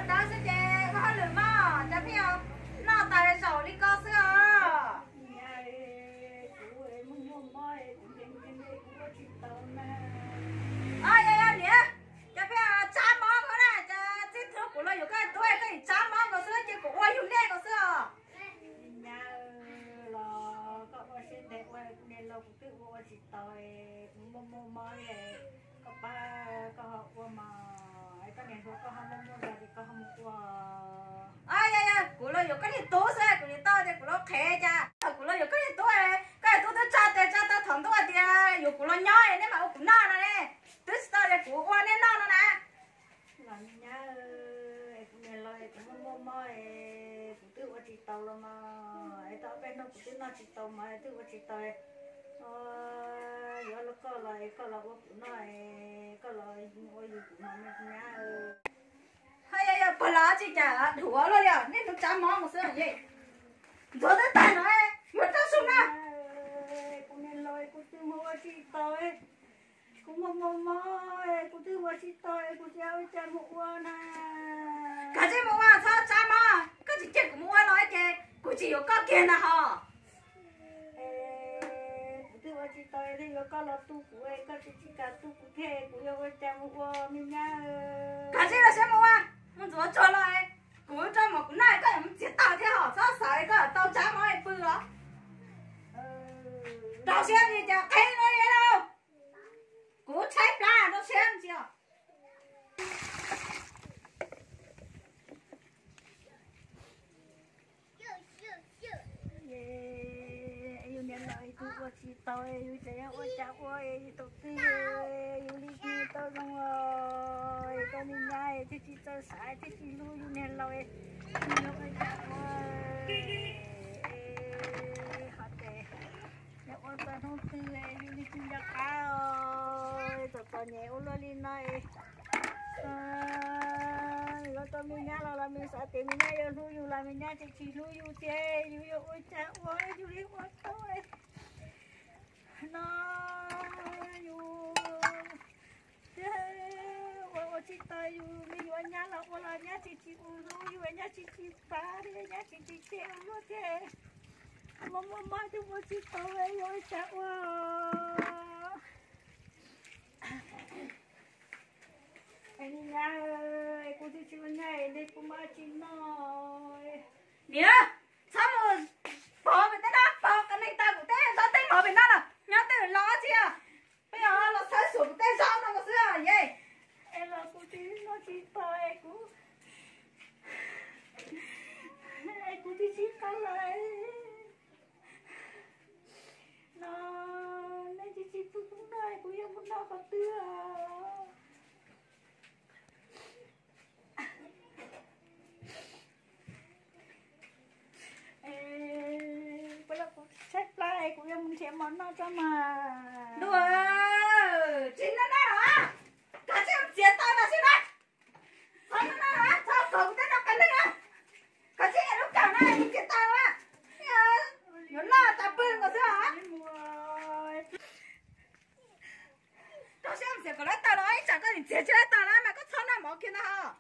Tab sis ces ua hauj lwm mog, cas pheej noj tas zaum li ko xwb os? Yog yog niam, cas pheej tsab mob ko na, cas txij hnub kuv los yuav koj tub koj tseem tsab mob nkaus xwb, ces kuv ua yus nej nkaus xwb os. Nyab los koj ua siab ntev ua, kuv niam laus kuv twb ua ua tsis tau, kuv muaj muaj mob li, koj pab koj ho ua mas, koj niam hluas koj ho muaj muaj zog ces koj ho mus ua. Yog yog kuv los yuav koj niag tub xwb, kuv niam tau tias kuv los qhev cas, thaum kuv los yuav koj niag tub, koj niag tub twb tsa tes tsa taw thaum ntuj tias yuav kuv los nyob nej mam ua kuv noj no ne, twb tsis tau tias kuv ua nej noj no na. Los nyab, kuv niam laus es kuv muaj muaj mob es kuv twb ua tsis tau los mas, es tau peb hnub kuv twb noj tsis tau mas twb ua tsis tau. Yuav los koj los es koj los ua kuv noj es koj los ua yus kuv noj me nyab. Hos yog yog pog los tsis cas dhuav luaj li os, nej hnub tsab mob mus xwb ye. Ntxuav twb tag no, mus rau sub na. Kuv niam laus kuv twb mus ua tsis tau, kuv muaj muaj mob, kuv twb ua tsis tau, kuv tsis ua cas mus ua na. Kav tsij mus ua, txhob tsab mob, koj tsis cia kuv mus ua los ces kuv tsis yuav koj kiag ntag hos. Kuv twb ua tsis tau, twb yuav koj los tu kuv, koj tsis tsis kam tu kuv thiab, kuv yuav ua cas mus ua me nyab. Kav tsij los siab mus ua, mus ntxuav tsuag los, kuv rau mas kuv noj koj yuav mus txiav taws thiab hos, txhob xav koj tau tsab mob pw os. Rau siab li cas qhia no lauj, kuv tshaib plab rau siab ntsia. Yus niam laus twb ua tsis tau, yus tseem yuav ua cas ua, yus tus twg yus li tsis tau zoo os. Koj me nyab twb tsis txawj xav twb tsis hlub yus niam laus, yus yuav ua cas ua. Hos tes yog ua txog hnub twg yus li tsis nco qab os. Txom txom nyem ua luaj li no, yus yuav tau me nyab los los me xav tias me nyab yuav hlub yus los me nyab tseem tsis hlub yus thiab, yus yuav ua cas ua yus li ua tau no. Yus ua ua tsis tau, yus me nyuam nyab los ua los nyab tseem tsis hlub yus, nyab tseem tsis pab thiab, nyab tseem tsis cem ua luaj thiab. Muaj muaj mob twb ua tsis tau, yuav ua cas ua. Nyab, kuv twb tsis ua nyab, nej kuv mam tsis noj. Niam, txhob mus pov pem tej no, pov qas neeg tau kuv tej zaub tej mov pem no los nyob tej los tsis, peb los xawb xum kuv tej zaub no xwb ye. Es los kuv tsis noj tsis tau, kuv, es kuv twb tsis tau lawm. No, nej tsis tsis pub kuv noj, kuv yuav mus noj qhov twg? Kuv los kuv tshaib plab, kuv yuav mus nrhiav mov noj tso mas. Ntuj, tsis noj noj los, koj tsis txiav taws los xwb na. Txhob noj noj los, txhob kov kuv tej no qas neeg na. Koj tsis lub kawm no mus txiav taws los, yuav noj tas pw nkaus xwb os. Rau siab mus txiav kom lawv tawg los, ib tsam koj txiav tsis tau tawg los mas koj txhob noj mov kiag ntag hos.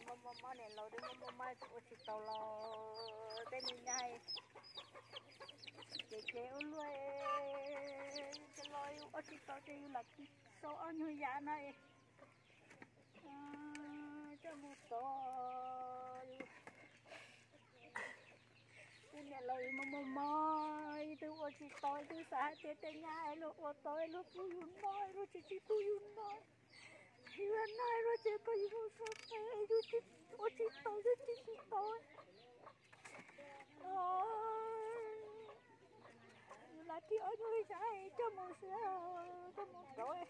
Muaj muaj mob niam laus, twb muaj muaj mob ua tsis tau los tej me nyab ces ces ua luaj, ces los ua tsis tau ces yus lam sau ob nyuag yam no. Coj mus tod, yus niam laus yus muaj muaj mob, yus twb ua tsis tau, yus twb xav hais tias tej nyab luag ua tau luag pub yus noj, luag tsis tsis pub yus noj. Yus noj luag ces pab yus mus so tes, yus ua tsis tau, yus tsis tsis tau. Yus lam tig ob nyuag yam coj mus xwb, coj mus tod.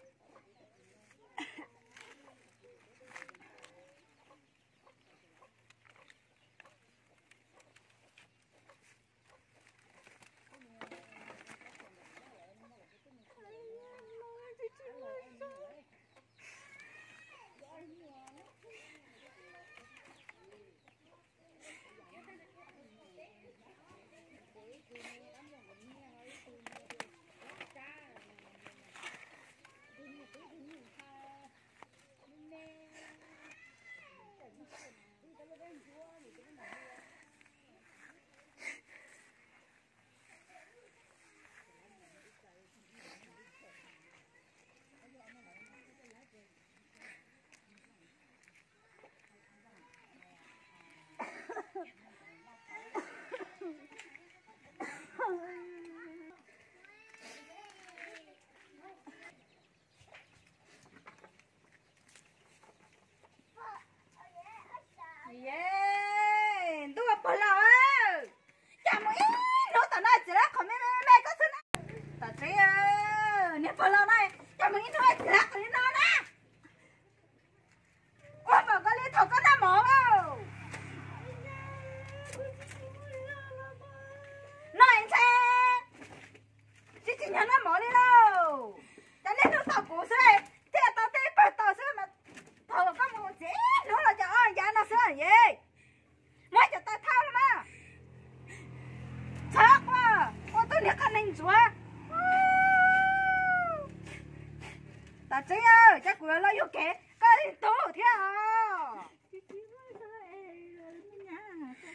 Coj kuv los yug kev koj tub thiab os.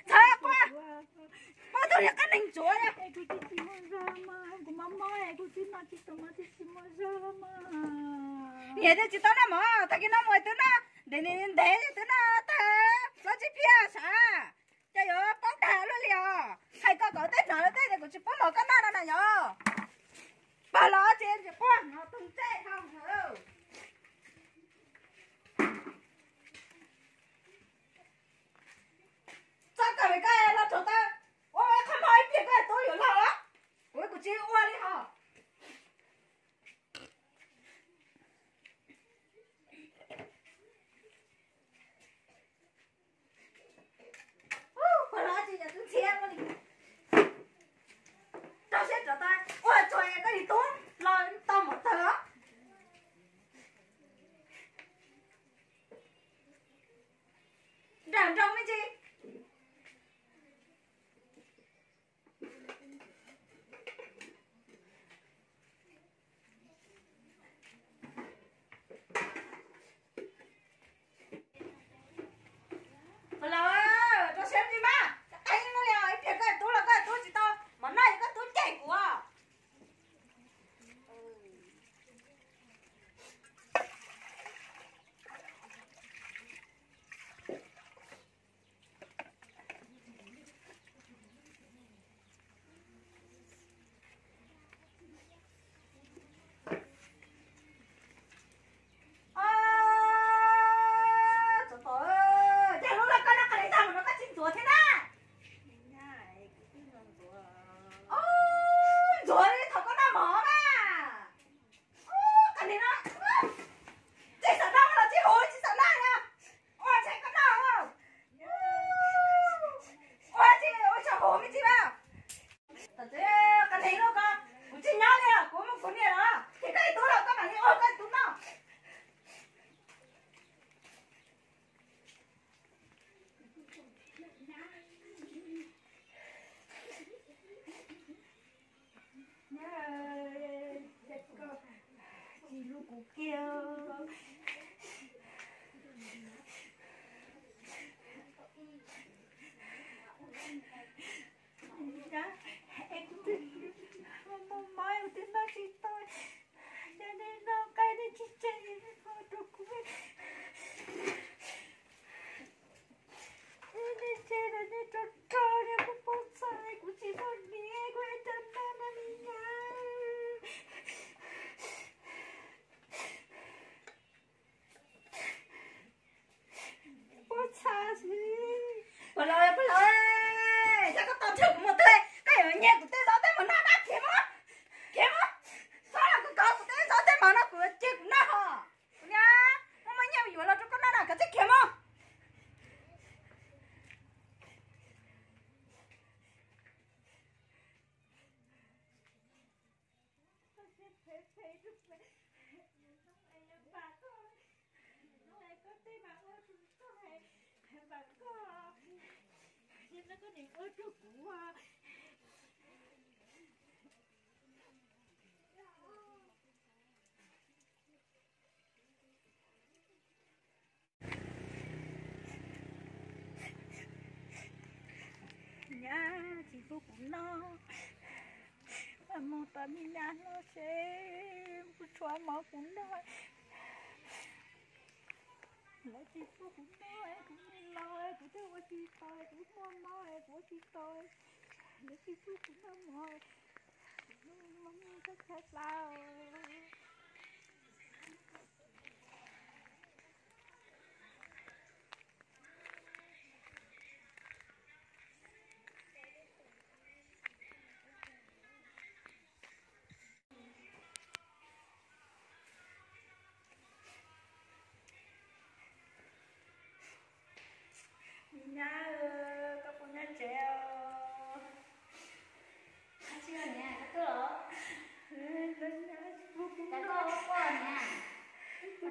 Txhob quaj, poj tus niag qab neeg ntsuav. Niam thiaj tsis tau noj mov, tag kis no mus twb noj, ntev ntev twb noj tag, plaub tsib pliag sav, ces yuav poob dag luaj li os. Hais koj kom tej hnov tej tias kuv tsis pub mov koj noj no na yog. Pog los tsis tsis pub no tus ntsej dhau. Txhob kawm li koj los rau tau, ua qhov muag ib pliag koj tub yuav los los, kuv kuv tsis ua li hos. Ua los tsis yog tus ntxhiab li. Rau siab rau tau ua tsuas koj li tub los tau mov tawg. Nram nroo me ntsis. Los rau siab ntsis mas, qeeb no li ib pliag koj tub los koj tub tsis tau mov noj, koj tub cem kuv. Txom tau, cas lub laj koj noj qab li tag mas no koj tsis ntxuav thiab na? Ntxuav li thaum koj noj mov na. Qab li no, tsis xav noj los tsis huv, tsis xav noj na. Ua tsis koj noj, ua tsis ua tsis huv me ntsis na. Tom txwv qab li no ko, kuv tsis nyob li, kuv mus kuv niam los, ces koj ib tug los koj mam li ua koj ib tug noj. Tsis hlub kuv kiag. Es kuv twb muaj mob, kuv twb noj tsis tau, ces nej noj nqaij nej tsis tseg, nej ua rau kuv, nej tseg rau nej rog rog, nej kuv poob txha, kuv tsis muaj niam, kuv yuav ua cas noj no me nyab. Poob txha xwb. Pog laus, pog laus, yog koj tos nrhiav kuv mus twg, koj yuav nyiag kuv tej zaub tej mov noj na, khiav mus, khiav mus. Txhob los kov kuv tej zaub tej mov no, kuv cia kuv noj hos. Kuv niam, muaj muaj nyiaj yuav los rau koj noj na, koj txhob khiav mus. Nyab tsis pub kuv noj, mus tom me nyab no seb puas tshuav mov kuv noj. Lawv tsis pub kuv noj, kuv me los kuv twb ua tsis tau, kuv muaj mob kuv ua tsis tau. Lawv tsis pub kuv noj mov, kuv muaj mob txhob chaw plaub. Nyab, koj puas nyob tsev os? Koj tsis ua niam, koj tuaj los? Koj tuaj los niam? Kuv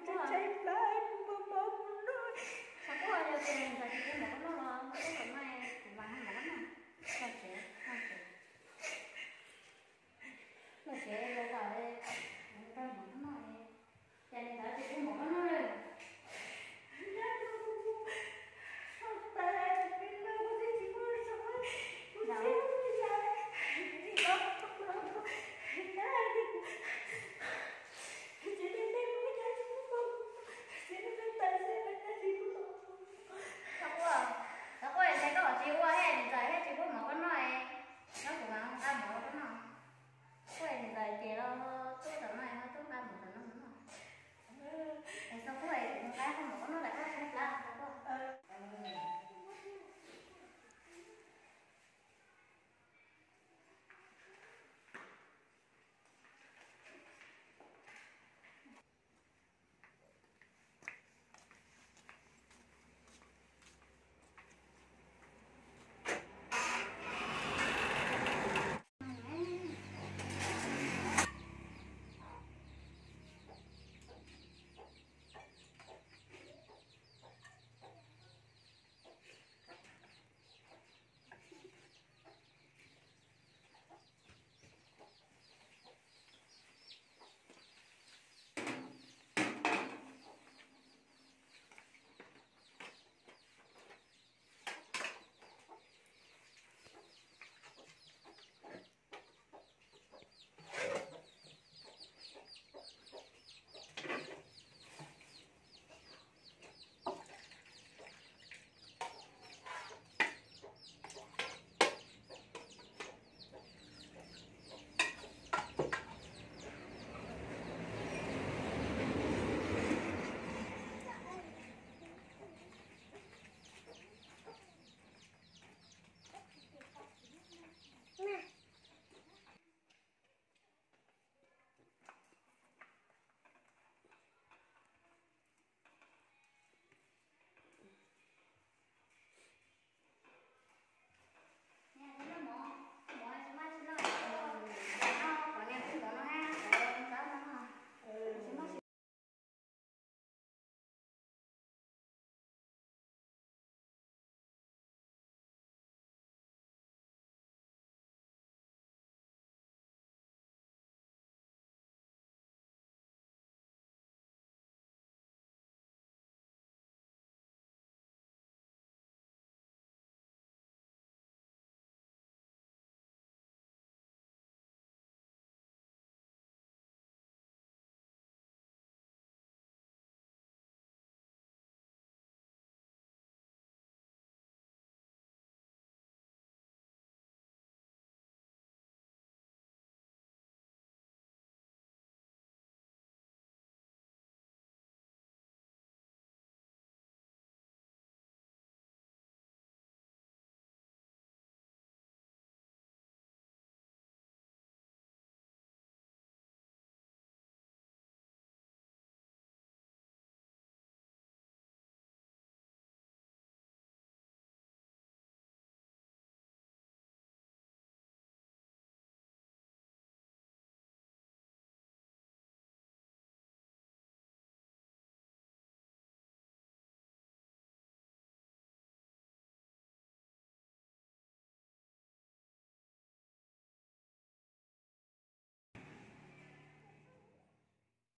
tseem tshaib plab, kuv muaj mob kuv noj. Koj tuaj los ces ntxuav tsis pub mov koj noj los, koj tuaj kom noj, kuv mam noj mov koj noj. Koj tsev, koj tsev. Koj tsev los kom noj mov koj noj. Ces ntxuav tsis pub